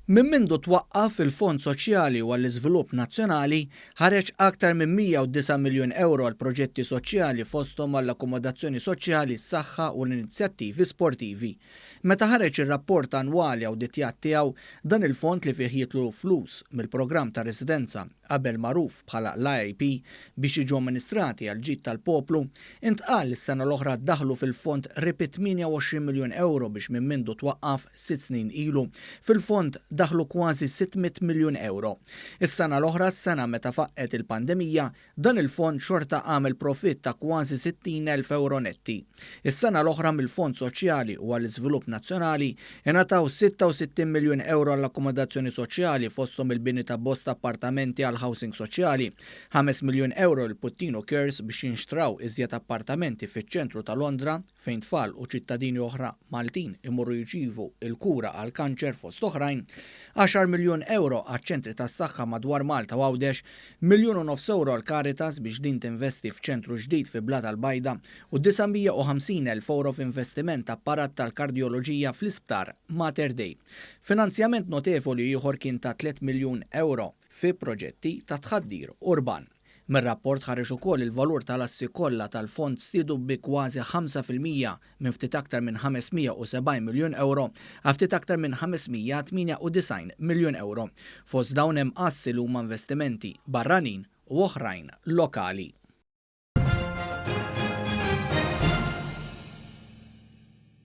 Minn mindu twaqqaf il-Fond Soċjali u għall-Iżvilupp Nazzjonali, ħareġ aktar minn 109 miljun ewro għal proġetti soċjali fosthom għall-akkomodazzjoni soċjali, s-saħħa u l-inizjattivi sportivi. Meta ħareġ ir-rapport annwali awditjat tiegħu, dan il-fond li fih jidħlu flus mill-programm ta' residenza qabel magħruf bħala l-IAP biex jiġu amministrati għall-ġid tal-poplu, intqal li s-sena l-oħra daħlu fil-fond qrib it-28 miljun ewro biex minn mindu twaqqaf sitt snin ilu, fil-fond daħlu kważi 600 miljun ewro. Is-sena l-oħra, s-sena meta faqqgħet il-pandemija, dan il-fond xorta għamel profitt ta' kważi 60,000 ewro netti. Is-sena l-oħra mill-Fond Soċjali u għall-Iżvilupp Nazzjonali ingħataw 66 miljun ewro għall-akkomodazzjoni soċjali fosthom il-bini ta' bosta appartamenti għall-housing soċjali, 5 miljun ewro lil Puttinu Cares biex jinxtraw iżjed appartamenti fiċ-ċentru ta' Londra fejn tfal u ċittadini oħra Maltin imorru jirċievu l-kura għall-kanċer fost oħrajn, għaxar miljun ewro għaċ-ċentri tas-saħħa madwar Malta u Għawdex, miljun u nofs ewro għall-Caritas biex din tinvesti f'ċentru ġdid fi Blata l-Bajda u 950 elf ewro f'investiment ta' apparat tal-kardjoloġija fl-Isptar Mater Dei. Finanzjament notevoli ieħor kien ta' tliet miljun ewro fi proġetti ta' tħaddir urban. Mir-rapport ħareġ ukoll il-valur tal-assi kollha tal-fond żdiedu bi kważi 5% minn ftit aktar minn 570 miljun ewro għal ftit aktar minn 598 miljun ewro. Fost dawn hemm assi li huma investimenti barranin u oħrajn lokali.